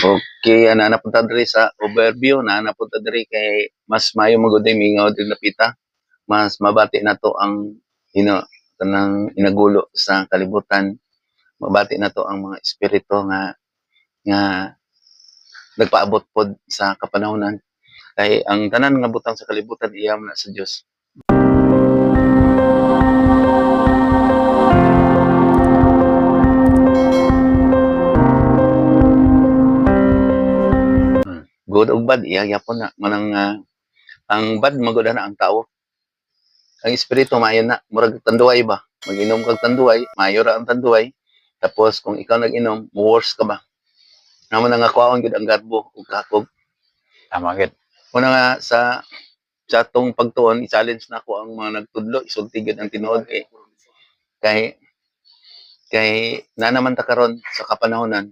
Okay, ana na punta diri sa overview, na na punta diri kay mas maayo magud mingaw diri napita. Mas mabati nato ang ino kanang inagulo sa kalibutan. Mabati nato ang mga espiritu nga nga nagpaabot pod sa kapanahonan. Kay ang tanan nga butang sa kalibutan iya man na sa Dios. Good ug bad iya gyapon na manang ang bad magud na ang tao. Ang espiritu maayo na, murag tanduay ba? Mag-inom kag tanduay, maayo ra ang tanduay. Tapos kung ikaw nag-inom, mo worse ka ba? Namo na nga kuhaon gyud ang garbo ug kakog. Tama gid. Una nga sa sa atong pagtuon, i-challenge na ako ang mga nagtudlo, isulti gyud ang tinuod kay kay kay na naman ta karon sa kapanahonan,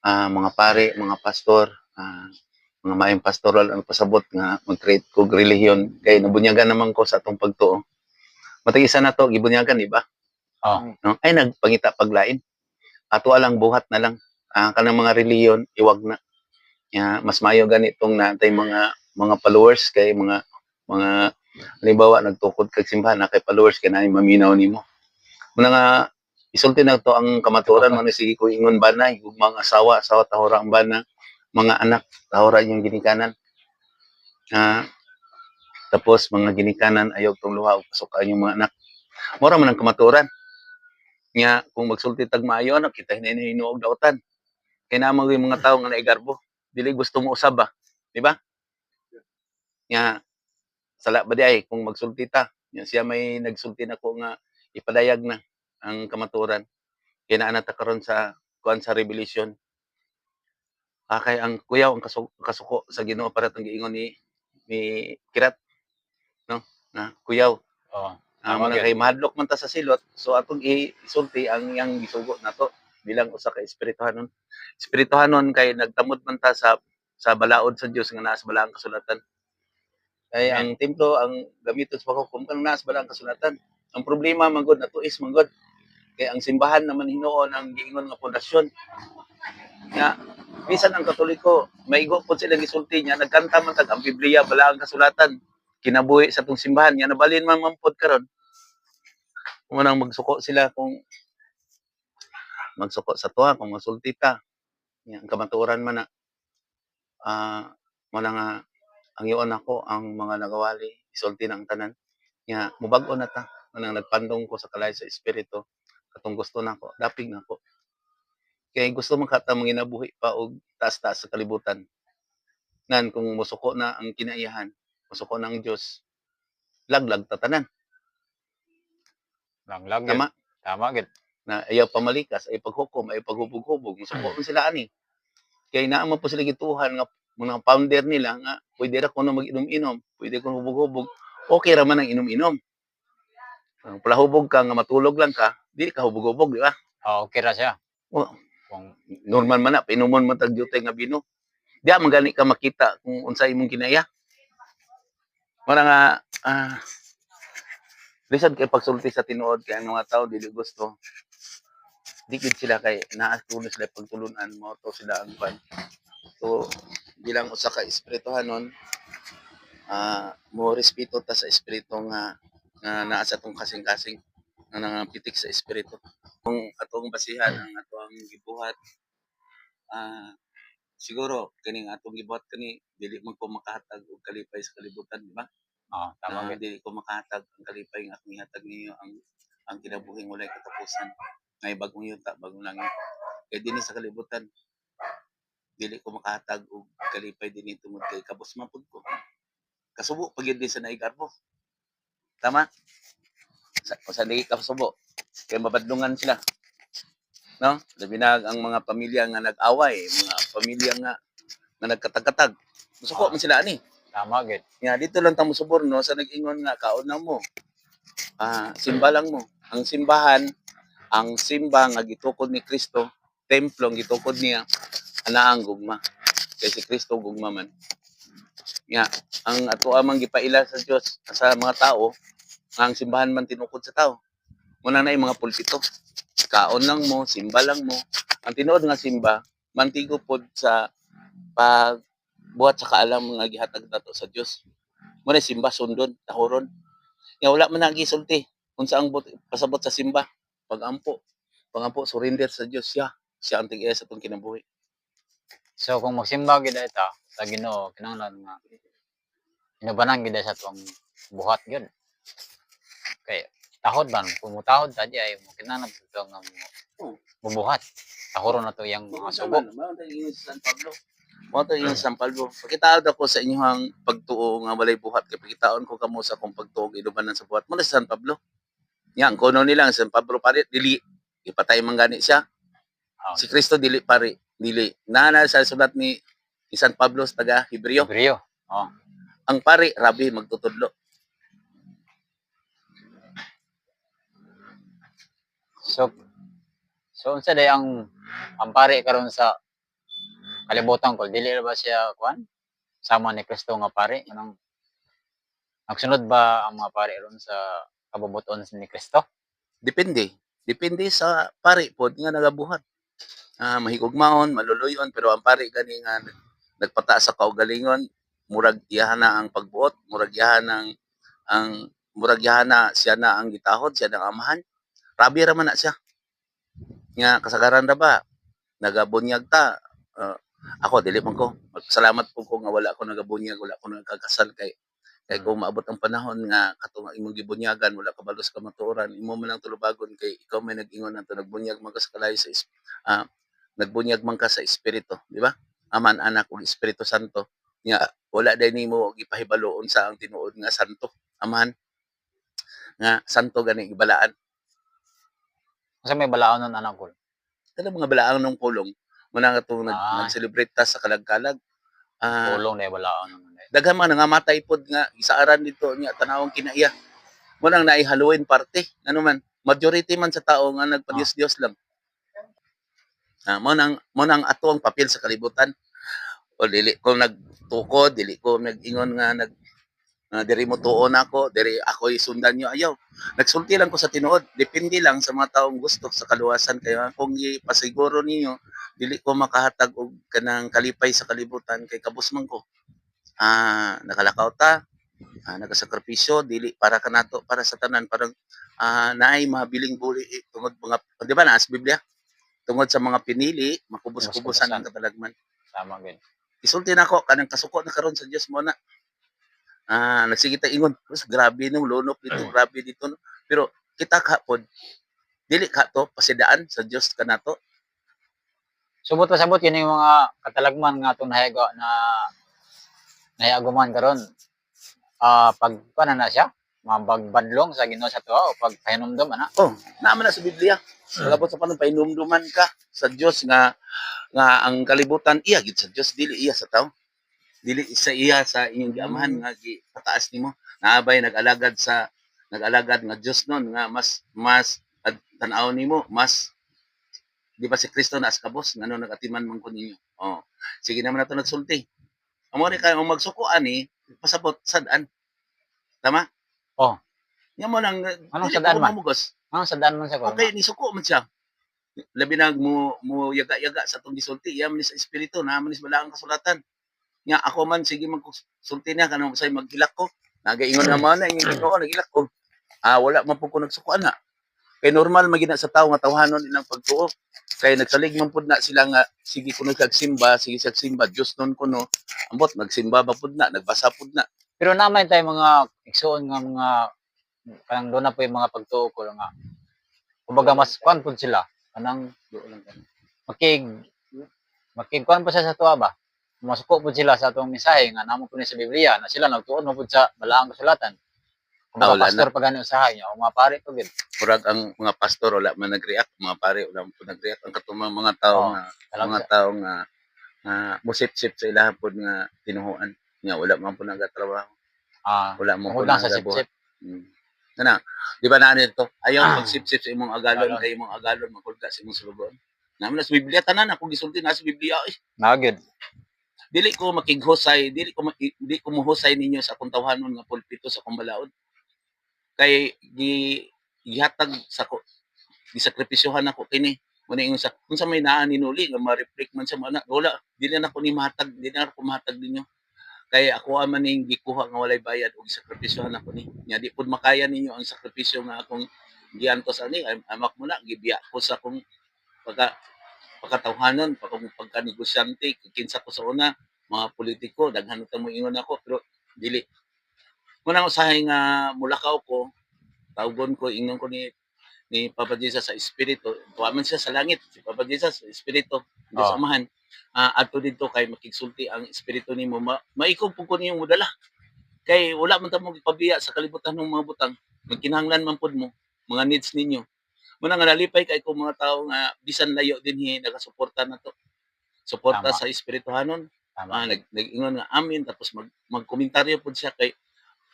mga pare, mga pastor, mga maayong pastoral ang pasabot nga mag-create kog relihiyon kay nabunyagan naman ko sa atong pagtuo. Matag isa na to gibunyagan, di ba? Oh. No? Ay nagpangita paglain. Ato alang buhat na lang. Kanang mga relihiyon iwag na. Ya, mas maayo ganitong natay mga mga followers kay mga mga halimbawa nagtukod kag simbahan na kay followers kay naay maminaw nimo. Muna nga isulti na to ang kamatuoran man sige ko ingon banay ug mga asawa asawa tahura ang bana, mga anak tahura inyong ginikanan. Tapos mga ginikanan ayaw tong luha og pasuka inyong mga anak. Mura man ang kamatuoran. Nga kung magsulti tag maayo anak kita hinay hinuog dautan. Kay naa man gyud mga tawo nga naigarbo, dili gusto mo usab ba, di ba? Nga sala ba di ay kung magsulti ta. Nga siya may nagsulti nako nga ipadayag na ang kamatuoran. Kay naa na ta karon sa kuan sa Revelation. Kay ang kuyaw ang kasuko sa Ginoo para tong giingon ni ni Kirat, no? Na kuyaw. Oh. Mo Tama na gyud. kay mahadlok man ta sa silot, so atong isulti ang iyang gisugo nato bilang usa ka espirituhanon. Espirituhanon kay nagtamod man ta sa sa balaod sa Dios nga naa sa balaang kasulatan. Kay Amen. ang templo ang gamiton sa paghukom kanang naa sa balaang kasulatan. Ang problema man gud nato is man gud kay ang simbahan naman hinuon ang giingon nga pundasyon. Nga bisan ang Katoliko, maigo pod sila gisulti niya, nagkanta man tag ang Biblia balaang kasulatan. Kinabuhi sa tong simbahan nga nabalin man man pod karon. Unang magsuko sila kung magsuko sa tuwa kung masulti ta. Nya, ang kamatuoran man na mo na nga ang iyon ako ang mga nagawali isulti na ang tanan. Nya mubag-o na ta nang nagpandong ko sa kalay sa espiritu katong gusto nako, dapig nako. Kay gusto man ka ta manginabuhi pa og taas-taas sa kalibutan. Ngan kung mosuko na ang kinaiyahan, mosuko na ang Dios, laglag ta tanan. Laglag gid. Tama? Tama gid. Na ayaw pamalikas, ayaw paghukom, ayaw paghubog-hubog, mosuko man sila ani. Kay naa man po sila gituhan nga mga founder nila nga pwede ra kuno mag-inom-inom, pwede kuno hubog-hubog, okay ra man ang inom-inom. Ang palahubog ka nga matulog lang ka, dili ka hubog-hubog, di ba? Oh, okay ra siya. Oh. Kung Normal man na, painomon man tag jutay nga bino. Di man gani ka makita kung unsa imong kinaya. Mura nga lisod kay pagsulti sa tinuod kay ang mga tao dili gusto. Di gid sila kay naa kuno sila pagtulunan mao to sila ang kwan. So bilang usa ka espirituhanon, mo respeto ta sa espiritu nga nga naa sa atong kasing-kasing nga nangapitik sa espiritu. Kung atong basihan ang atong gibuhat, siguro kining atong gibuhat kani dili man ko makahatag og kalipay sa kalibutan, di ba? Oh, tama gid. Dili ko makahatag ang kalipay nga akong ihatag ninyo ang ang kinabuhing walay katapusan. Ngay bagong yuta, bagong langit. Kay dinhi sa kalibutan dili ko makahatag og kalipay dinhi tungod kay kabos man pud ko. Kasubo pa gyud din sa naigarbo. Tama? Sa, sa di kasubo kay mabadlungan sila. No? Labi na ang mga pamilya nga nag-away, mga pamilya nga nga nagkatag-katag. Musuko man sila ani. Tama gid. Nga dito lang ta mosuborno sa nag-ingon nga kaon na mo. Simba lang mo. Ang simbahan, ang simba nga gitukod ni Kristo, templo ang gitukod niya, ana ang gugma. Kay si Kristo gugma man. Nga ang ato amang gipaila sa Dios sa mga tao, nga ang simbahan man tinukod sa tao. Muna na yung mga pulpito. Kaon lang mo, simba lang mo. Ang tinuod nga simba, mantigo pod sa pagbuhat sa kaalam nga gihatag nato sa Dios. Mo na simba sundon, tahuron. Nga wala man nagisulti unsa ang pasabot sa simba. Pagampo, pagampo, surrender sa Dios siya. Siya ang tig-iya sa atong kinabuhi. So kung magsimba gid ay ta sa Ginoo, kinahanglan nga inubanan gid ay sa atong buhat gyud. Kay tahod man, kung mutahod ta di ay mo kinahanglan pud nga mo mubuhat. Tahuron na to iyang mga sugo. Mao tayo ingon sa San Pablo. Mao tayo ingon sa San Pablo. Pakitaon ako sa inyong pagtuo nga walay buhat kay pakitaon ko kamo sa akong pagtuo inubanan sa buhat. Mo na si San Pablo. Nya ang kuno nila ang San Pablo pare dili ipatay man gani siya. Si Kristo dili pare, dili. Nana sa sulat ni San Pablo sa taga Hebreo. Hebreo. Ang pare rabi magtutudlo. So unsa day ang pare karon sa kalibutan ko, dili ra ba siya kuan? Sama ni Kristo nga pare, anong nagsunod ba ang mga pare ron sa kabubuton ni Kristo? Depende. Depende sa pare pod nga nagabuhat. Mahigugmaon, maluluyon, pero ang pare gani nga nagpataas sa kaugalingon, murag iyahan na ang pagbuot, murag iyahan ang murag iyahan na siya na ang gitahod, siya na ang amahan. Rabi ra man na siya. Nga kasagaran ra ba nagabunyag ta. Ako dili man ko. Salamat po ko nga wala ko nagabunyag, wala ko nagkakasal kay kay kung maabot ang panahon nga katong imong gibunyagan wala ka balos ka matuoran, imo man ang tulubagon kay ikaw may nag-ingon nato nagbunyag man ka sa kalayo sa nagbunyag man ka sa espiritu, di ba? Aman, Anak ug Espiritu Santo. Nga wala day nimo gipahibalo unsa ang tinuod nga santo. Amahan nga santo gani gibalaan. Unsa may balaon nun anak ko? Kanang mga balaang nung pulong mo na katong nag-celebrate ta sa kalag-kalag. Pulong na balaon nun. Daghan mga nangamatay pod nga isaaran dito niya tanawang kinaiya. Mo nang naay Halloween party. Ano man, majority man sa tao nga nagpa-Diyos-Diyos lang. Mo nang ato ang papel sa kalibutan. O dili ko nagtukod, dili ko nag-ingon nga nag diri mo tuon ako, diri ako sundan niyo, ayaw. Nagsulti lang ko sa tinuod, depende lang sa mga taong gusto sa kaluwasan kay kung ipasiguro ninyo dili ko makahatag og kanang kalipay sa kalibutan kay kabus man ko. Nakalakaw ta, nagasakripisyo dili para kanato, para sa tanan, parang naay mahabiling buli eh, tungod mga, di ba naa sa Biblia? Tungod sa mga pinili, makubos-kubosan ang katalagman. Tama gid. Isulti nako kanang kasuko na karon sa Dios mo na. Nagsige ta ingon, "Us, grabe nung lunok dito, grabe dito." No? Pero kita ka pod dili ka to pasidaan sa Dios kanato. Subot pa sabot yun yung mga katalagman nga atong nahiyago na nahiaguman karon. Pag kuan na siya, mabagbadlong sa Ginoo sa tuwa o pagpahinumdom ana. Oh, naa man na sa Biblia. Palabot sa panon pahinumduman ka sa Dios nga nga ang kalibutan iya gid sa Dios, dili iya sa tao. Dili sa iya sa inyong giamahan nga gipataas nimo. Naabay nag-alagad nga Dios nun nga mas mas tan-aw nimo mas, di ba si Kristo na kabos ngano nagatiman man ko ninyo. Oh, sige naman nato nagsulti. Amo ni kayo magsuko ani pasabot sad-an. Tama? Oh. Nya mo nang Anong dili sad-an ko man? mamugos. Anong sadaan man sa ko? Okay, nisuko man siya. Labi na mo mo yaga-yaga sa atong gisulti, iya man ni sa espiritu, naa man ni sa balaang kasulatan. Nya ako man sige man ko sulti niya kanang say maghilak ko. Nagaingon na man na ingon ko naghilak ko. Wala man pud ko nagsuko ana. Kay normal man gina sa tawo nga tawhanon ilang pagtuo. Kay nagsalig man pud na sila nga sige kuno kag simba, sige siya simba, Dios nun kuno. Ambot nagsimba ba pud na, nagbasa pud na. Pero naman tayo mga igsuon nga mga kanang doon na po yung mga pagtuo ko nga. Kumbaga mas kuan pud sila kanang makig makig kuan pa siya sa tuwa ba? Masuko pud sila sa atong mensahe nga namo po ni sa Biblia na sila nagtuon mo pud sa balaang kasulatan. Kumbaga Wala pastor pa gani usahay niya o mga pare pa gid. Murag ang mga pastor wala man nag-react, mga pare wala man pud nag-react ang katumang mga tao Oo, nga Talaga. mga tao nga nga musip-sip sa ilaha pod nga tinuhuan nga wala man po nagatrabaho, wala man po Tungod lang sa nagabuhat. sip-sip. Kana, di ba naa nito ayaw magsip-sip sa imong agalon Agalon. kay imong agalon makulga sa imong sulugoon. Naman na sa Biblia tanan ako gisulti na sa Biblia eh. Naa gyud. Dili ko makighusay, dili ko mohusay ninyo sa akong tawhanon nga pulpito sa akong balaod. Kay gihatag sa ko Gisakripisyohan nako kini. Muna ingon sa unsa may naa ni Noli nga ma-reflect man sa mga, wala, dili na ko ni mahatag, dili na ko mahatag ninyo. Kay ako man ning gikuha nga walay bayad ug sakripisyohan nako ni. Nya di pud makaya ninyo ang sakripisyo nga akong giantos ani. Amak mo na gibiya ko sa akong pagkatawhanon, pagka negosyante, kinsa ko sa una, mga politiko, daghan ta mo ingon ako, pero dili. Muna usahay nga mulakaw ko, tawgon ko, ingnon ko ni Papa Jesus sa espiritu, tuwa man siya sa langit, si Papa Jesus sa espiritu, Diyos Amahan, adto didto kay makigsulti ang espiritu nimo, maikog pud ko niyong modala. Kay wala man ta mo gipabiya sa kalibutan ng mga butang, magkinahanglan man pud mo, mga needs ninyo. Muna nga nalipay kay ko mga tao nga bisan layo dinhi nagasuporta na to. Suporta sa espirituhanon, nag-ingon nga amin, tapos magkomentaryo pud siya kay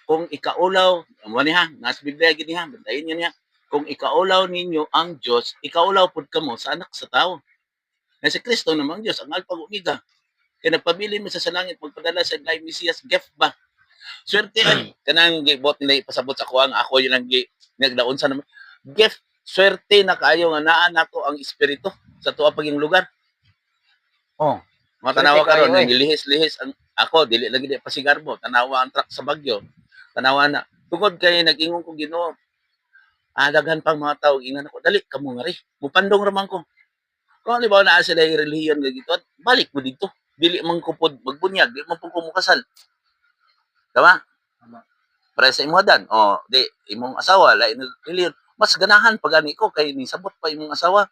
kung ikaulaw, mo ni ha, nasa Biblia gini ha, bantayin niyo niya. Kung ikaulaw ninyo ang Dios, ikaulaw pud kamo sa anak sa tao. Na si Kristo namang Dios, ang Alpha ug Omega. Kay nagpabilin mo siya sa langit, magpadala sa Gay Mesiyas, gift ba? Swerte ay kanang gibot nila ipasabot sa kuang ako yun ang gi nagdaon sa naman. Gift, swerte na kaayo nga naa nato ang espiritu sa tuwa paging lugar. Mga tanawa Swerte kayo, karon eh. nilihis-lihis ang ako dili lagi di pa sigarbo, tanawa ang truck sa Bagyo. Tanawa na tungod kay nag-ingon ko Ginoo. Daghan pang mga tao ingon ako, dali kamo ngari. Mupandong ra man ko. Kung halimbawa naa sila yung relihiyon nga gito, balik mo dito. Dili man ko pod magbunyag, di man pud ko mukasal. Tama? Tama. Para sa imong dan, oh, di imong asawa lain na relihiyon, mas ganahan pa gani ko kay nisabot pa imong asawa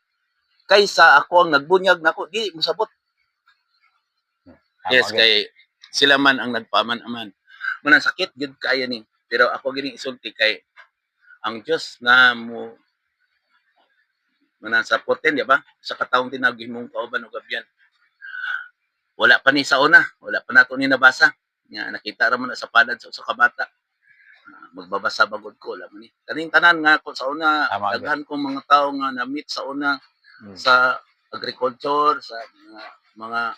kaysa ako ang nagbunyag nako, di mo sabot. Tama Yes, gyud. Kay sila man ang nagpaaman-aman. Manang sakit gyud kaya ni. Pero ako gini isulti kay ang Dios na mo manang sa 14, di ba? Sa katawong tinawag himong kauban og abyan. Wala pa ni sa una, wala pa nato ni nabasa. Nga nakita ra man na sa palad sa usa ka bata. Magbabasa bagod ko, wala man ni. Kaning tanan nga ko sa una, Tama gyud. Daghan kong mga tao nga na-meet sa una sa agriculture, sa mga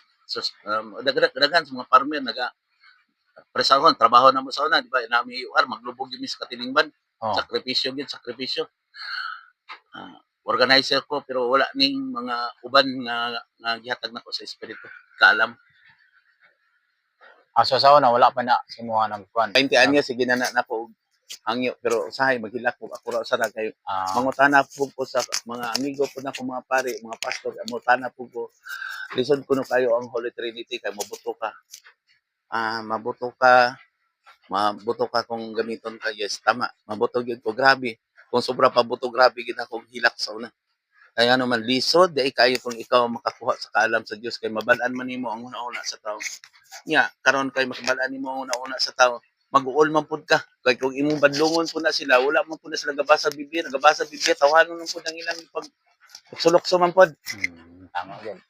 daghan sa mga farmer naga presahon, trabaho na mo sa una, di ba? Nami UR, maglubog yun sa katilingban. Sakripisyo gyud, sakripisyo. Organizer ko pero wala ning mga uban nga gihatag nako sa espiritu. Kaalam. So sa una wala pa na sa imuha nagkuan. 20 anyos sige na nako og hangyo pero usahay maghilak ko ako ra usa ra kay mangutana po ko sa mga amigo po nako, mga pare, mga pastor, mangutana po ko. Lisod kuno kayo ang Holy Trinity kay mabuto ka. Mabuto ka. Mabuto ka kung gamiton ka. Yes, tama. Mabuto gyud ko, grabe. Kung sobra pa buto, grabe gid akong hilak sa una. Kaya naman lisod dai kayo kung ikaw makakuha sa kaalam sa Dios kay mabal-an man nimo ang una-una sa tao. Nya karon kay makabal-an nimo ang una-una sa tao, mag-uol man pud ka. Kay kung imong badlongon pud na sila, wala man pud na sila gabasa Biblia, gabasa Biblia, tawhanon man pud ang ilang pag sulokso man pud. Tama gyud.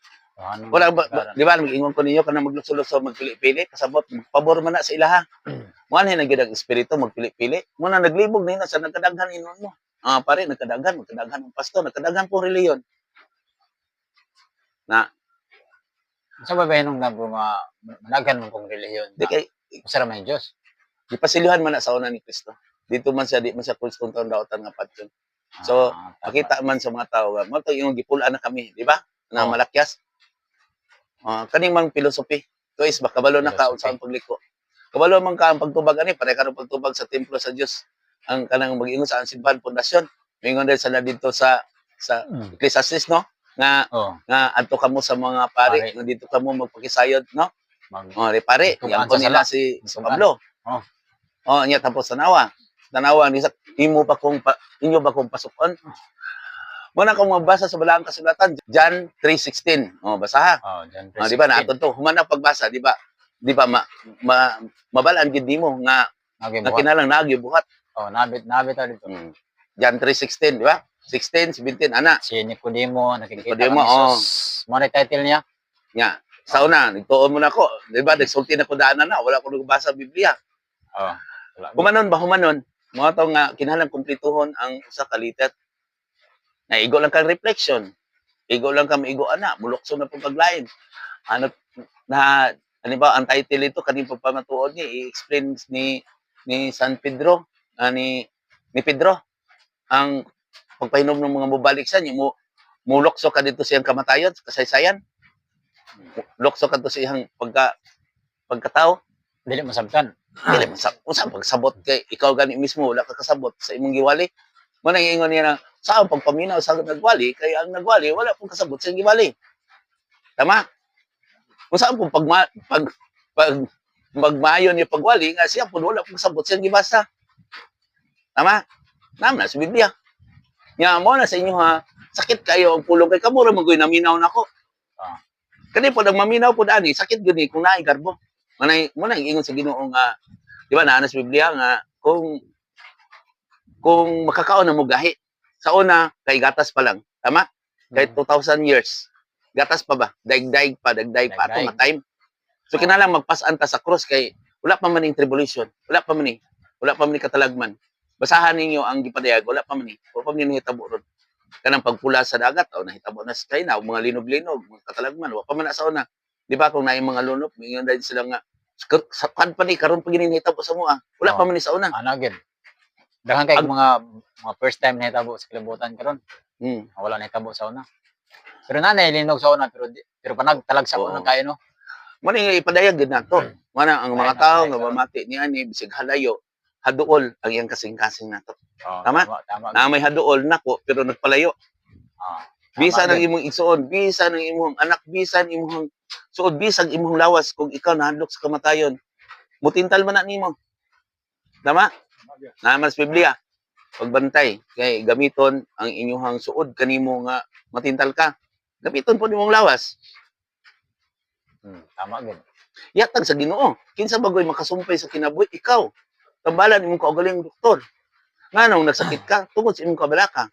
Ano, Wala ba, di ba mag-ingon ko ninyo kanang maglukso-lukso, magpili-pili, kasabot pabor man na sa ilaha. Mo na gyud ang espiritu magpili-pili. Mo na naglibog nina sa nagkadaghan inon mo. Pare nagkadaghan, magkadaghan ang pastor, nagkadaghan pong reliyon. Na Sa ba nung nabo nga managhan man kong relihiyon? Di kay Usa ra man yung Dios. Gipasilyuhan man na sa una ni Kristo. Dito man siya, di man siya kung taon daotan nga patyon. So, Tama. makita man sa mga tao, mo to yung gipul-an na kami, di ba? Na malakyas. Kaning mang philosophy. To is ba kabalo na ka Philosophy. unsa ang pagliko. Kabalo man ka ang pagtubag ani, pare karon pagtubag sa templo sa Dios. Ang kanang mag-ingon sa ang simbahan pundasyon. Mingon din sila dito sa Ecclesiastes, no? Nga nga adto kamo sa mga pare, Pare. nga dito kamo magpakisayod, no? Mag Oh, di pare, Magtumaan yang ko sa nila sala. si Magtumaan. Pablo. Oh, niya tapos tanawa. Tanawa ni sa imo pa kung pa, inyo ba kung pasukon? Muna kung mabasa sa balaang kasulatan, John 3:16. Oh, basa ha. Oh, John Oh, di ba 3:16. nato to? Human na pagbasa, di ba? Di ba ma mabalaan gid nimo nga Nagi nga buhat. kinalang naagi buhat. Oh, nabit nabit ta dito. John 3:16, di ba? 16, 17 ana. Si Nicodemo nakikita Nicodemo, kang Jesus. Mo na title niya. Nga. Sa una, nagtuon mo na ko, di ba? Nagsulti na ko daanan na, wala ko nagbasa Biblia. Oh. Wala. Humanon ba humanon? Mga to nga kinahanglan kumplituhon ang usa ka liter. Na igo lang kang reflection. Igo lang ka maigo ana, mulukso na pong paglain. Ano na ano ba ang title ito kaning pagpamatuod ni i-explain ni San Pedro, ni Pedro ang Pagpahinom ng mga mobalik sa inyo, mo mulokso ka dito sa iyang kamatayon, sa kasaysayan. Lokso ka dito sa iyang pagkatao. Dili masabtan. Dili man sa unsa pagsabot kay ikaw gani mismo wala ka kasabot sa imong giwali. Mo nang ingon niya na sa ang pagpaminaw sa nagwali kay ang nagwali wala pong kasabot sa iyang giwali. Tama? Kung saan pong pagma, pag pag magmayo ni pagwali nga siya pud wala pong kasabot sa iyang gibasa. Tama? Tama na sa Biblia. Nga mo na sa inyo ha, sakit kayo ang pulong kay kamo ra magoy naminaw nako. Kani pod ang maminaw pod ani, sakit gyud ni kung naay garbo. Manay mo na ingon sa Ginoo nga di ba naa na sa Biblia nga kung makakaon na mo gahi. Sa una kay gatas pa lang, tama? Kay 2,000 years. Gatas pa ba? Daig-daig pa, dagdag pa ato nga time. So kinahanglan magpasan ta sa cross kay wala pa man ning tribulation, wala pa man ni, wala pa man ni katalagman. Basahan ninyo ang gipadayag, wala pa man ni, wala pa man ni nahitabo ron. Kanang pagpula sa dagat, o nahitabo na sa China, o mga linog-linog, mga katalagman, wala pa man na sa una. Di ba kung naay mga lunok, mingon dahil sila nga, sa kan pa ni, karon pa gini nahitabo sa mua. Wala pa man ni sa una. Ano gyud. Daghan kay mga first time nahitabo sa kalibutan karon. Wala nahitabo sa una. Pero nanay linog sa una pero panag talagsa ko na kayo no. Mo ni ipadayag gid nato. Mana ang mga Ay, tao ay, nga karon. Mamati ni ani bisag halayo, haduol ang iyang kasing-kasing nato. Oo, Tama? Tama, tama. Na may haduol nako pero nagpalayo. Tama Bisan ang gyud. imong igsuon, bisan ang imong anak, bisan imong suod, bisan imong lawas kung ikaw nahadlok sa kamatayon, mutintal man na nimo. Tama? Naa man sa Biblia. Pagbantay kay gamiton ang inyuhang suod kanimo nga matintal ka. Gamiton po nimong lawas. Tama gyud. Yatag sa Ginoo. Kinsa bagoy makasumpay sa kinabuhi ikaw. Tambalan imong kaugalingong doktor. Nganong nagsakit ka tungod sa imong kabalaka.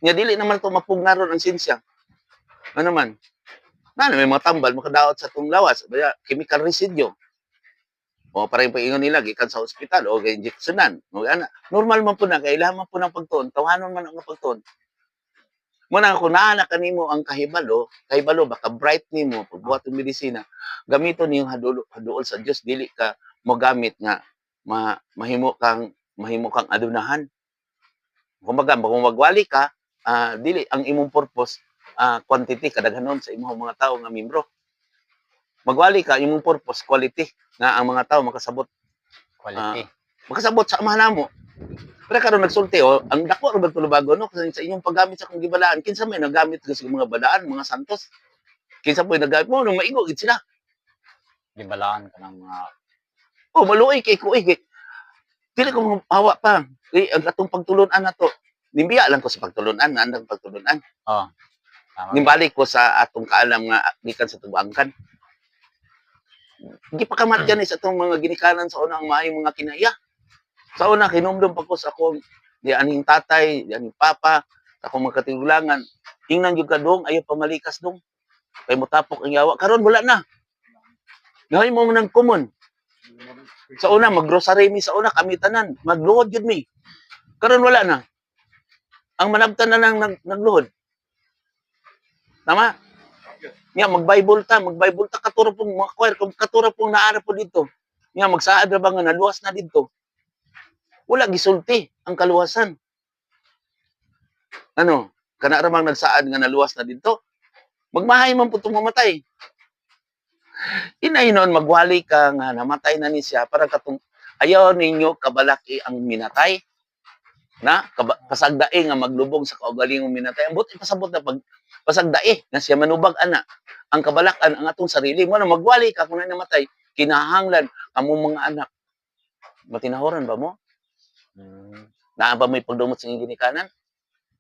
Nya dili naman to mapugnaron ang sinsya. Ano man? Ngano may mga tambal makadaot sa atong lawas, baya chemical residue. O parang paingon nila gikan sa ospital o injeksyonan. O ana, normal man po na kay ilahan man po ng pagtuon, tawhanon man ang pagtuon. Mo na kung naa na kanimo ang kahibalo, kahibalo baka bright nimo pagbuhat og medisina, gamiton niyong haduol haduol sa Dios, dili ka mogamit nga mahimo kang adunahan. Kumbaga kung magwali ka, dili ang imong purpose quantity kadaghanon sa imong mga tawo nga membro. Magwali ka, imong purpose quality nga ang mga tao makasabot Quality. Makasabot sa amahan namo. Pero karon nagsulti oh, ang dako ra tulubago no kasi sa inyong paggamit sa akong gibalaan, kinsa may nagamit sa mga balaan, mga santos. Kinsa po nagamit mo nung maigo gid sila. Gibalaan ka ng mga Oh, maluoy kay ko eh. Dili ko hawa pa. Eh, ang atong pagtulunan na to. Nimbiya lang ko sa pagtulunan, naandang pagtulunan. Tama. Nimbalik ko sa atong kaalam nga gikan sa tubangkan. Gipakamat gani sa atong mga ginikanan sa una ang maayong mga kinaya. Sa una hinumdum pa ko sa akong di aning tatay, di aning papa, sa akong mga katigulangan. Ingnan gyud ka dong, ayaw pamalikas dong. Kay motapok ang yawa. Karon wala na. Gawin mo nang common. Sa una, maggrosary mi sa una, kami tanan. Magluhod gyud mi. Karon wala na. Ang manabtan na lang nagluhod. Tama? Nga, mag-Bible ta, katura pong mga choir, kung katura pong naara po dito. Nga, magsaad ra ba nga naluwas na dito. Wala gisulti ang kaluwasan. Ano? Kana ra bang nagsaad nga naluwas na dito? Magmahay man po itong mamatay. Inay noon, magwali ka nga namatay na ni siya para katong ayaw ninyo kabalaki ang minatay na pasagdae nga maglubong sa kaugalingong minatay. Ang buti pasabot na pag pasagdae nga siya manubag ana ang kabalakan ang atong sarili mo na magwali ka kung na namatay kinahanglan among mga anak matinahoran ba mo naa ba may pagdumot sa inyong ginikanan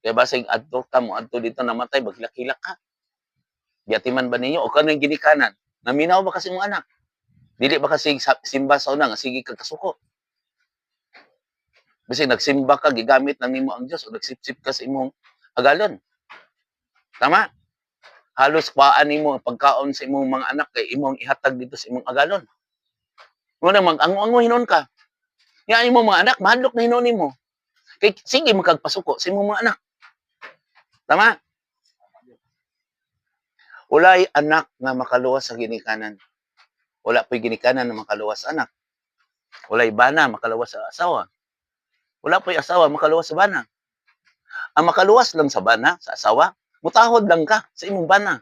kaya basig adto ka mo adto dito namatay maghilak-hilak ka giyatiman ba ninyo o kanang ginikanan naminaw ba kasi mong anak dili ba kasi simba sa una nga sige ka kasuko bisag nagsimba ka gigamit lang nimo ang Dios o nagsipsip ka sa imong agalon, tama? Halos kuhaan nimo ang pagkaon sa imong mga anak kay imong ihatag dito sa imong agalon mo na mag-ango-ango hinon ka nga imong mga anak mahadlok na hinon nimo kay sige makagpasuko sa imong mga anak, tama? Walay anak nga makaluwas sa ginikanan, wala po'y ginikanan na makaluwas sa anak, walay bana makaluwas sa asawa, wala po'y asawa makaluwas sa bana. Ang makaluwas lang sa bana, sa asawa, mutahod lang ka sa imong bana.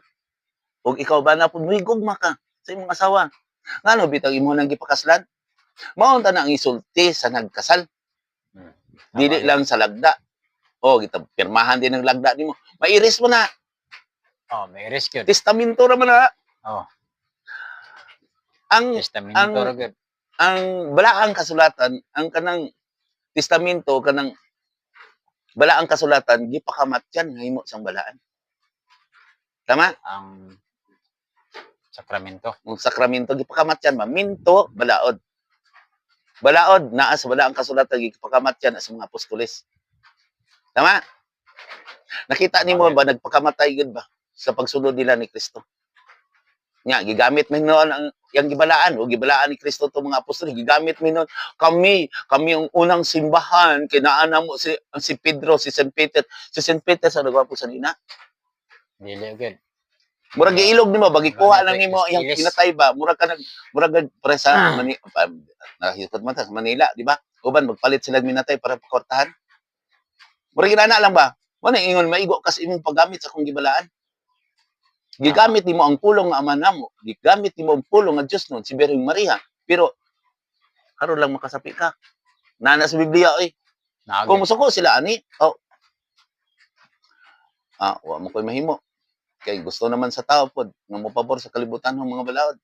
Ug ikaw bana pud, muhigugma ka sa imong asawa. Ngano bitang imo nang gipakaslan? Mao ta na ang isulti sa nagkasal. Dili lang sa lagda. O, kita pirmahan din ang lagda nimo. Mairis mo na. Oh, may risk yun. Testamento ra man na. Oh. Ang Testamento ra gyud. Ang balaang kasulatan, ang kanang testamento, kanang balaang kasulatan, gipakamatyan nga himo sang balaan. Tama? Ang sakramento. Ang sakramento gipakamatyan ba minto balaod. Balaod naa sa balaang kasulatan, gipakamatyan sa mga apostoles. Tama? Nakita nimo ba nagpakamatay gid ba sa pagsunod nila ni Kristo? Nya gigamit man noon ang yang gibalaan o gibalaan ni Kristo to mga apostol, gigamit mi noon, kami kami ang unang simbahan, kinaan mo si ang si Pedro, si Saint Peter, si Saint Peter sa nagwapo sa nina. Dili gyud. Murag giilog nimo ba, gikuha lang nimo Ilis. yang pinatay ba, murag ka nag murag gad pre sa Mani pa, nahikot man ta sa Manila, di ba? Uban magpalit sila minatay para pakortahan. Murag inana lang ba? Mo na ingon maigo kas imong paggamit sa akong gibalaan. Gigamit nimo ang pulong nga Ama namo, gigamit nimo ang pulong nga Dios nun, si Birheng Maria, pero karon lang makasapi ka. Nana sa Biblia oy. Naa Kung gyud. musuko sila ani, oh. Ah, wa mo koy mahimo. Kay gusto naman sa tao pod nga mopabor sa kalibutan ng mga balaod.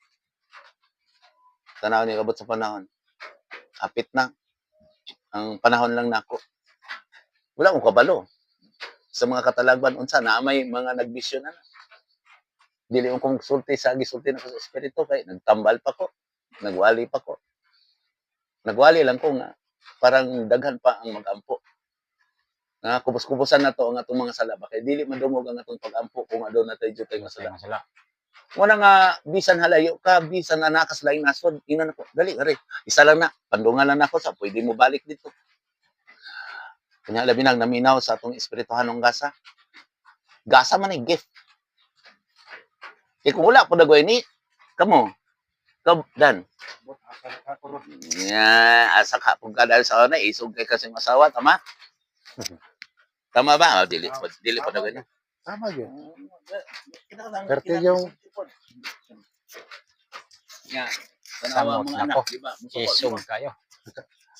Tanaw ni kabot sa panahon. Apit na. Ang panahon lang nako. Wala akong kabalo. Sa mga katalagban unsa na may mga nagbisyon na. Dili ko konsulti sa gisulti na ko sa espiritu kay nagtambal pa ko, nagwali pa ko. Nagwali lang ko nga parang daghan pa ang magampo. Nga kubos-kubosan na to ang atong mga sala ba kay dili madungog ang atong pagampo kung aduna tay jutay nga sala. Nga sala. Muna nga bisan halayo ka, bisan anakas laing nasod, ina nako, dali are. Isa lang na, pandungan lang nako sa pwede mo balik dito. Kanya labi nang naminaw sa atong espirituhanong gasa. Gasa man ay gift. Kay kung wala po dagoy ni, kamo, kab dan. Yeah, asa ka pug ka dahil sa una, isog kay kasing asawa, tama? Tama ba? Oh, dili po, dili po dagoy ni. Tama yun. Perte yung- Yeah. Tanawa Samot mga na anak, ko. di ba? Musuko, di Isog ba? kayo.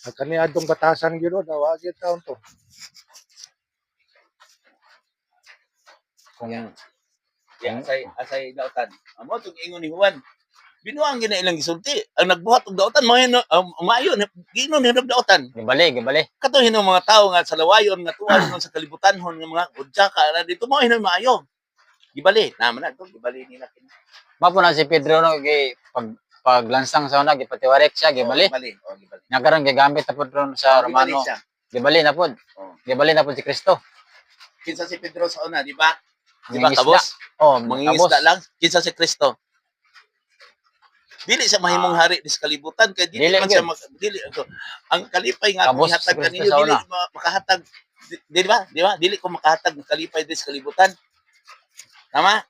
Ang kaniadong batasan gyud na wa gyud taon to. Kung Yeah, asay asay dautan. Amo tong ingon ni Juan. Binuang gina ilang gisulti. Ang nagbuhat og dautan maayo maayo ginon ni dautan. Gibali, gibali. Kato hino mga tao nga sa lawayon nga tuwa nun sa kalibutan hon nga mga udya ka na dito mo hino maayo. Gibali, naman na to gibali nila kini. Mapo na si Pedro no gi pag paglansang sa una gipatiwarek siya, gibali. Oh, gibali. Oh, gibali. Nga karon gigamit na pud ron sa Oh, gibali Romano. siya. Gibali na pud. Oh. Gibali na pud si Kristo. Kinsa si Pedro sa una, di ba? Di ba Mangingisda. kabos? Oh, Mangingisda kabos. lang. Kinsa si Kristo? Dili siya mahimong hari di sa kalibutan kay dili, Dili man siya gyud. dili ang kalipay nga akong Kabos si ihatag Kristo kaninyo sa dili una. makahatag di ba? Di ba? Dili ko makahatag ng kalipay di sa kalibutan. Tama?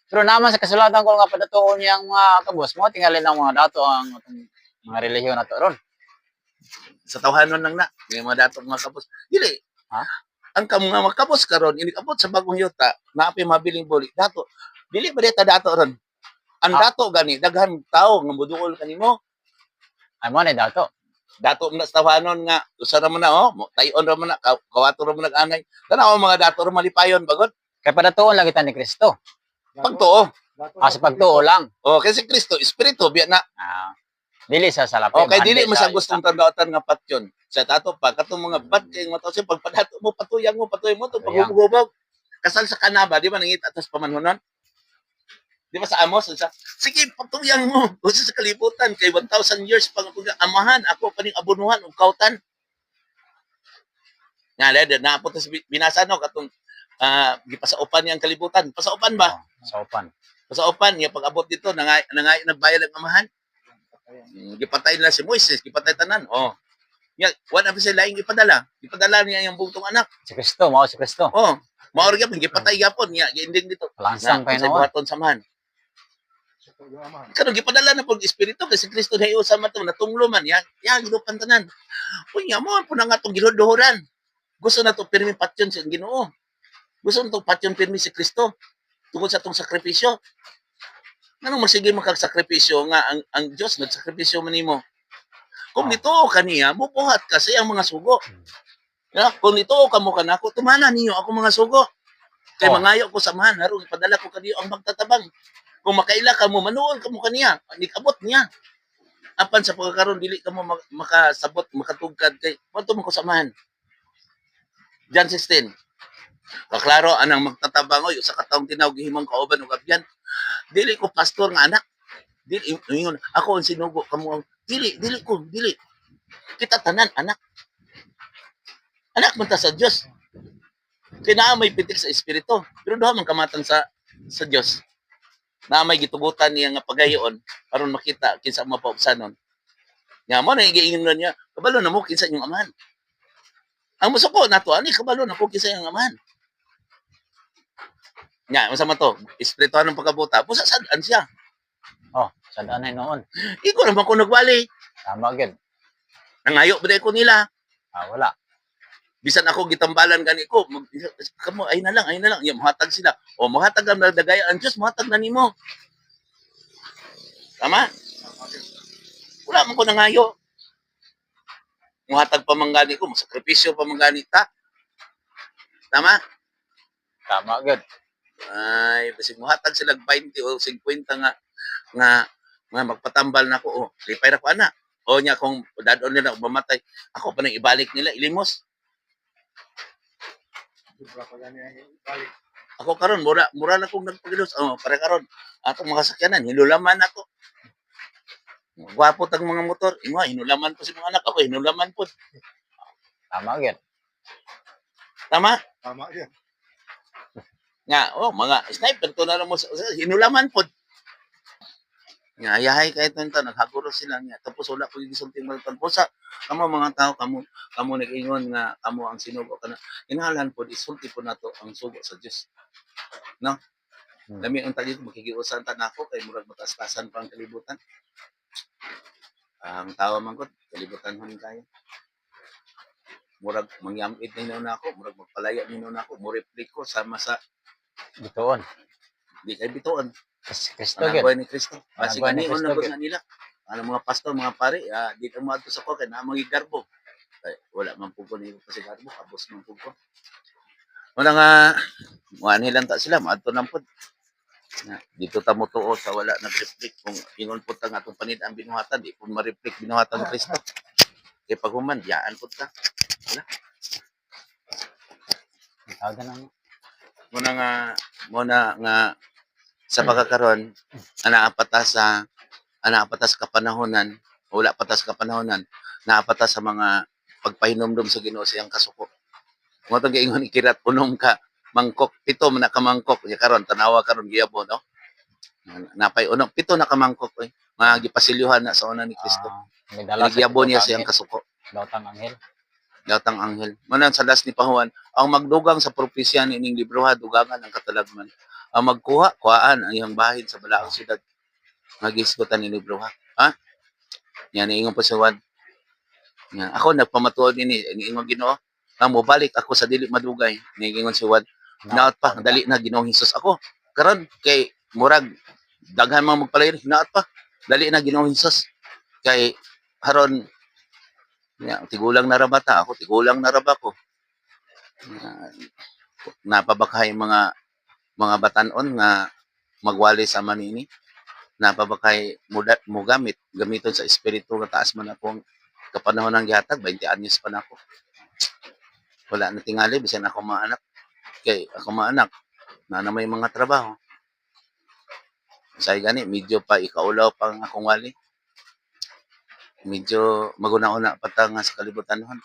Pero naman sa kasulatan ko nga padatuon niyang mga kabos mo tingali ng mga dato ang atong mga relihiyon nato ron. Sa tawhanon lang na. May mga dato mga kabos. Dili. Ha? Ang mga makabos karon inikabot sa bagong yuta, naapay mabiling buli. Dato. Dili ba ta dato ron? Ang dato gani daghan tao nga moduol kanimo. Ay mo na dato. Dato man na sa tawhanon nga usa ra man na oh, tayon ra man na, kawato ra man nag-anay. Tanaw ang mga dato ra malipayon bagod. Kay padatuon lang kita ni Kristo. Pagtuo. Ah, sa pagtuo lang. Oh, kasi Kristo espiritu biya na. Ah, dili sa salapi. Okay, dili bahandi mo sa sa gustong tandautan nga patyon. Sa tato pa katong mga bat kay mga tao siya pagpadato mo patuyang mo to Patuyang. paghubog. Kasal sa kanaba, di ba nangita tas pamanhonon? Di ba sa Amos, sa sige patuyang mo usa sa kalibutan kay 1000 years pang ako nga amahan ako paning abonuhan og kautan. Nga led naapot sa binasa no katong gipasaupan niya ang kalibutan. Pasaupan ba? Oh, saupan. Pasaupan niya pag abot dito nangay nangay nagbayad ang amahan. Gipatay na si Moises, gipatay tanan. Oh. Nya, wala pa sila laing gipadala. Gipadala niya ang bugtong anak. Si Kristo, mao si Kristo. Oh. Mao ra gyapon gipatay gyapon niya, giinding dito. Lansang Na, pa unsay noon. buhaton samahan. Karon gipadala na pag espiritu kay si Kristo na sa man to natunglo man ya. Ya gilupan tanan. Unya mo po na nga tong giluduhoran. Gusto na to pirmi patyon sa Ginoo. Gusto na to patyon pirmi si Kristo tungod sa atong sakripisyo. Nganong masige man kag sakripisyo nga ang Dios nagsakripisyo man nimo? Kung nituo ka niya, mubuhat ka sa iyang mga sugo. Ya, kung nituo ka mo kanako, tumana ninyo ako mga sugo. Kay mangayo ko sa Amahan, aron ipadala ko kaniyo ang magtatabang. Kung makaila ka mo, manuol ka mo kaniya, nikabot niya. Apan sa pagkakaroon dili ka mo makasabot, makatugkad kay moadto man ko sa Amahan. John 16. Kaklaro anang magtatabang, oy, usa ka taong tinawag gihimong kauban og abyan. Dili ko pastor nga anak. Dili ingon ako ang sinugo kamo ang dili, dili ko, dili. Kita tanan anak. Anak man ta sa Dios. Kay naa may pitik sa espiritu, pero duha man kamatang sa Dios. Naa may gitugutan niya nga pagayon aron makita kinsa ang mapaubsanon. Nga mo na giingon niya, kabalo na mo kinsa inyong amahan. Ang musuko nato ani, kabalo na ko kinsa inyong amahan. Nya, unsa man to? Espirituhan ng pagkabuta. Busa sad-an siya. Oh, sad-an na noon. Iko naman ko nagwali. Tama gyud. Nangayo ba ko nila? Ah, wala. Bisan ako gitambalan gani ko, kamo ay na lang, ay na lang. Ya, mohatag sila. O mohatag ang dagaya ang Dios, mohatag na nimo. Tama? Wala man ko nangayo. Mohatag pa man gani ko, mosakripisyo pa man gani ta. Tama? Tama gyud. Ay, basig mohatag sila 20 o 50 nga nga nga magpatambal na ko, oh, lipay ra ko ana. O nya kung dadon nila og mamatay, ako pa nang ibalik nila ilimos. Sobra pa gani ang ibalik. Ako karon mura mura na kong nagpagilos. Oh, pare karon atong mga sakyanan hinulaman ako. Gwapo tag mga motor, ingo hinulaman po si mga anak ako, hinulaman po. Tama gyud. Tama? Tama yan. Nga, oh, mga sniper to na lang mo hinulaman po. Nga, ayahay kahit nito, naghaguro sila nga. Tapos wala ko gisulti mga sa kamo mga tao, kamo kamo nag-ingon nga kamo ang sinugo kana. Kinahanglan po isulti po nato ang sugo sa Dios. No? Lami ang tali makikiusan ta nako kay murag mataas-taasan pa ang kalibutan. Ang tawa man gud, kalibutan man kayo. Murag mangyamit ninyo na ako, murag magpalaya ninyo na ako, mo-replik ko sama sa Bituon. di kay bituon. Kristo gyud. Panagbuhay ni Kristo. Kasi Panagbuhay ni kanion Kristo na gud gyud. na nila. Ano mga pastor, mga pare, di ka moadto sa ko kay naa mga garbo. Ay, wala man pud ko ni kasi garbo, kabos man pud ko. Wala nga muanhi lang ta sila, moadto lang pud. Na, dito ta mo tuo sa wala nag-reflect kung ingon pud ta nga atong panid ang binuhatan, di pud ma-reflect binuhatan ni Kristo. Kay pag human, diyaan pud ta. Tawag na mo. Muna nga sa pagkakaron anaa pa ta sa kapanahonan, wala pa ta sa kapanahonan, naa pa ta sa mga pagpahinomdom sa Ginoo sa iyang kasuko. Mo tong giingon ni Kirat, unom ka mangkok, pito man na ka mangkok. Nya karon tanawa karon giyabo, no, napay unom, pito na ka mangkok oy, mga gipasilyuhan na sa una ni Kristo. Ah, may dala sa Giyabo niya sa iyang anghel, kasuko. Daotang anghel. Gatang anghel. Manan sa last ni Pahuan, ang magdugang sa propesya niining libroha, dugangan ang katalagman. Ang magkuha, kuhaan ang iyang bahin sa balaang syudad. Nga gisgutan ni libroha. Ha? Yan, niingon pa si Juan. Nga, ako nagpamatuod ini, niingon Ginoo, nga mobalik ako sa dili madugay. Niingon si Juan, hinaot pa, dali na Ginoong Hesus ako. Karon kay murag daghan mang magpalayo, hinaot pa. Dali na Ginoong Hesus. Kay haron ya, tigulang na ra bata ako, tigulang na ra ba ko. Napabakay mga mga batanon nga magwali sa manini. Napabakay muda, mo gamit gamiton sa espiritu nga taas man ako ang kapanahon ng gihatag, 20 anyos pa na ako. Wala na tingali bisan ako mga anak. Kay ako mga anak na na may mga trabaho. Say gani medyo pa ikaulaw pa ang akong wali. Medyo maguna-una pa ta nga sa kalibutan hon.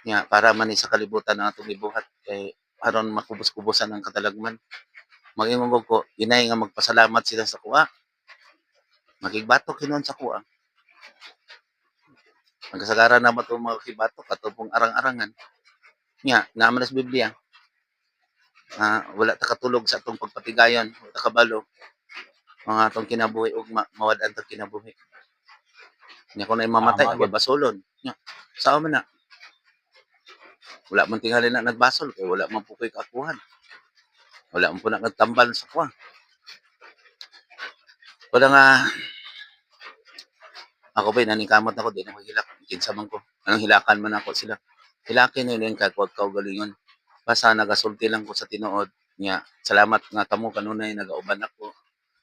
Nga para man ni sa kalibutan ang atong gibuhat kay aron makubos-kubosan ang katalagman. Mag-ingon ko, inay nga magpasalamat sila sa kuha. Makigbato hinuon sa kuha. Ang kasagaran na itong mga kibato, katong arang-arangan. Nga, naaman na sa Biblia. Wala ta katulog sa atong pagpatigayon, wala ta kabalo. Mga atong kinabuhi ug mawad-an tong kinabuhi. Nya kung na mamatay, Tama, ako basolon. Nya, sao man na? Wala man tingali na nagbasol kay wala man po ko'y kaakuhan. Wala man po na nagtambal sa kuha. Wala nga ako ba naningkamot ako, di na ko hilak. Kinsa man ko. Anong hilakan man ako sila. Hilakin na yun kag wag kaugalingon. Basta nagasulti lang ko sa tinuod nya. Salamat nga kamo kanunay nagauban ako.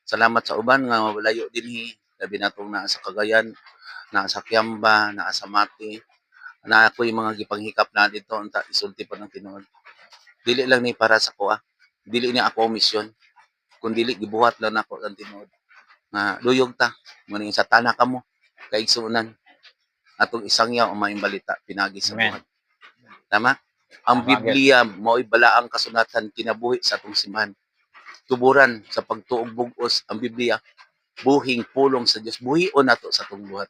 Salamat sa uban nga layo dinhi, labi natong naa sa Cagayan, naa sa Kiamba, naa sa Mati. Na ako yung mga gipanghikap na dito unta isulti pa ng tinuod. Dili lang ni para sa kuha. Dili ni ako ang misyon. Kun dili gibuhat lang nako ang tinuod. Nga luyog ta, mo ning sa tana kamo kaigsuonan atong isangyaw ang maayong balita pinagi sa Amen. buhat. Tama? Ang Tama, Biblia mao'y balaang kasulatan kinabuhi sa atong simbahan. Tuburan sa pagtuog bug-os ang Biblia, buhing pulong sa Dios, buhion nato sa atong buhat.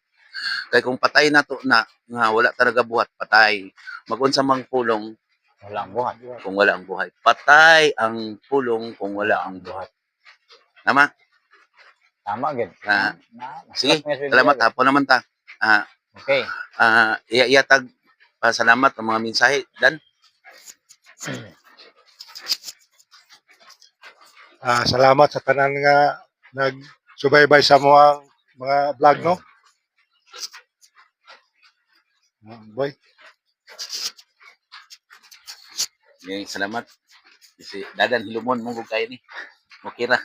Kay kung patay nato na nga wala talaga buhat, patay. Magunsa mang pulong Wala ang buhat. kung wala ang buhay. Patay ang pulong kung wala ang buhat. Tama? Tama gid. Ah, Na, sige, nasulat mo sa Biblia, salamat, gid. hapon naman ta. Ah, Okay. Iyatag pasalamat ang mga mensahe dan. Salamat sa tanan nga nagsubaybay sa mga vlog, no? Boy. Okay, salamat. Si Dadan hilumon mo kay ni. Mukira.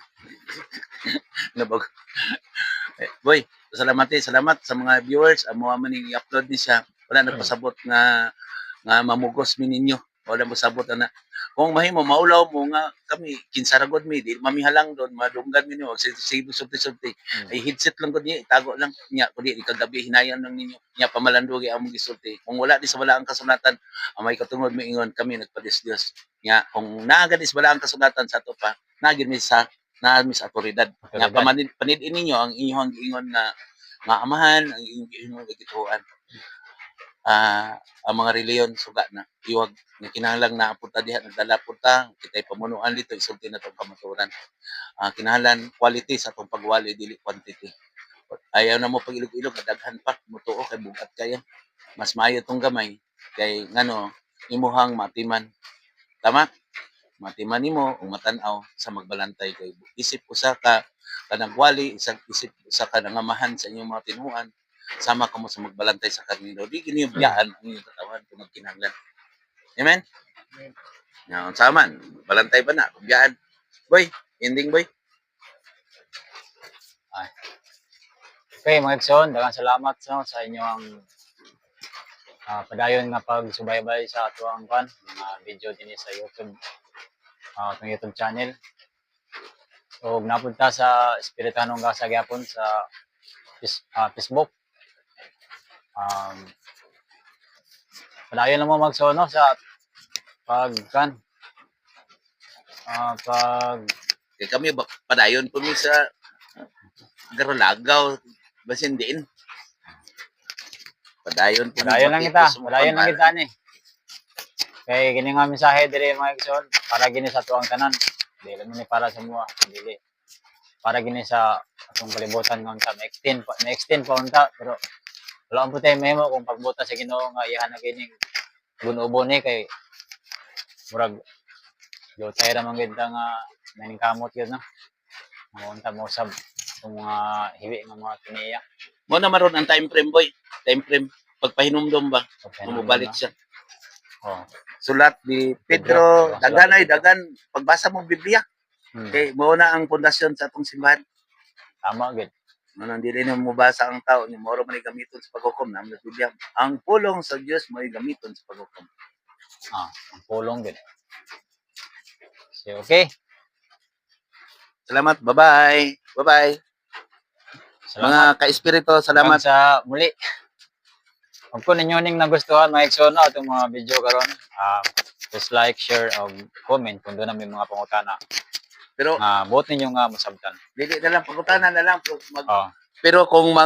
Nabag. Eh, boy, salamat eh. Salamat sa mga viewers. Amo man ning i-upload ni siya. Wala nagpasabot nga nga mamugos mi ninyo. Wala mo sabot ana. Kung mahimo maulaw mo nga kami kinsa ra gud mi, di mamihalang doon, madunggan mi ninyo, sige sulti sulti. Ay headset lang gud niya, itago lang niya kundi kagabi hinayan lang ninyo. Nya pamalandugi among gisulti. Kung wala di sa wala ang kasulatan, ang may katungod moingon kami nagpadis Dios. Nya kung naa gani sa wala ang kasulatan sa ato pa, naa gid mi sa naa mi sa awtoridad. Nga Awtoridad. Panid-in ninyo ang inyong giingon nga nga amahan, ang inyong giingon nga gituohan. Ang mga reliyon suga na iwag nga kinahanglan naa pud ta diha, nagdala pud ta kitay pamunuan dito, isulti na tong kamatuoran. Kinahanglan quality sa atong pagwali, dili quantity. Ayaw na mo pag ilog-ilog nga daghan pa mutuo kay bugat kayo. Mas maayo tong gamay kay ngano imuhang matiman. Tama? Matiman nimo ug matan-aw sa magbalantay kay isip usa ka kanagwali, isang isip usa ka nangamahan sa inyong mga tinuan, sama kamo sa magbalantay sa karnero. Di gini biyaan ang inyong katawan kung magkinahanglan. Amen? Amen. Nga, unsa man, balantay ba na? Kung biyaan. Boy, ending boy. Okay, mga igsoon, daghang salamat no, sa inyong padayon nga pagsubaybay sa atuang kan mga video dinhi sa YouTube, atong YouTube channel. So, napunta sa Espiritanong Gasa gyapon sa Facebook. Padayon lang mo magsoon no, sa pag kan pag Kay kami ba, padayon po mi sa Garolagaw, basin diin. Padayon po mi Padayon lang kita, makita sa mga padayon lang pambalan. kita ni. Kay kini nga mensahe diri, mga igsoon, para gini sa tuang tanan. Dili man ni para sa mua, dili. Para gini sa atong kalibutan nga unta ma-extend pa unta, pero wala po tayo mahimo kung pagbuta sa Ginoo nga iyahan na kining gunubo ni kay murag jutay ra man gid ta nga naningkamot gyud no. Nga unta mo usab itong mga hiwi nga mga tiniya. Mo na maron ang time frame boy. Time frame pagpahinumdom ba, mubalik siya. Oh. Sulat ni Pedro, Pedro, dagan sulat ni ay Pedro. dagan pagbasa mo Biblia. Kay mo na ang pundasyon sa atong simbahan. Tama gid. Mo nang dili na mobasa ang tao ni moro man gamiton sa paghukom na ang Biblia. Ang pulong sa Dios mo'y gamiton sa paghukom. Ang pulong gid. So, okay. Salamat. Bye-bye. Bye-bye. Salamat. Mga ka-espiritu, salamat. Hanggang sa muli. Kung ninyo ning nagustuhan mga igsoon no, atong mga video karon, just like, share, og comment kung doon na may mga pangutana. Pero Nga buot ninyo nga masabtan. dili na lang pangutana na lang pero mag, Oh, pero kung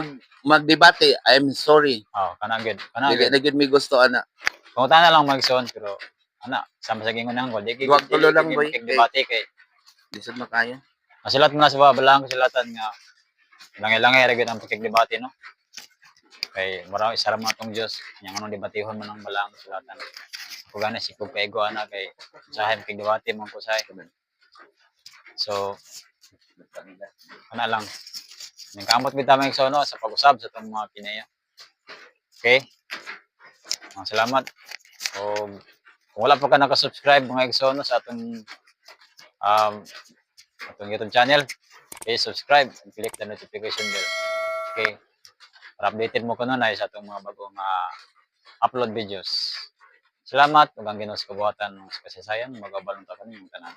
magdebate, I'm sorry. oh, kana gyud. Kana Dili gyud. na gyud mi gusto ana. Pangutana lang mga igsoon pero ana sama sa gingon nang di Duwag tulo lang, boy. Debate kay Lisod na kayo. masulat mo na sa babalang kasulatan nga langay-langay ra gyud ang pakigdebate no. Kay mura isa ra man atong Dios, nya nganong debatehon man ang balaang kasulatan. Kung gani si kog kaigo ana kay usahay makigdebate man ko usahay. So ana lang. Nagkamot bitaw, mga igsoon, no, sa pag-usab sa atong mga kinaya. Okay? Mga salamat. O kung wala pa ka naka-subscribe, mga igsoon, no, sa atong YouTube channel, please subscribe and click the notification bell. Okay? Para updated mo kuno sa atong mga bagong upload videos. Salamat ug ang Ginoo sa kabuhatan sa kasaysayan magabalong ta kaninyong tanan.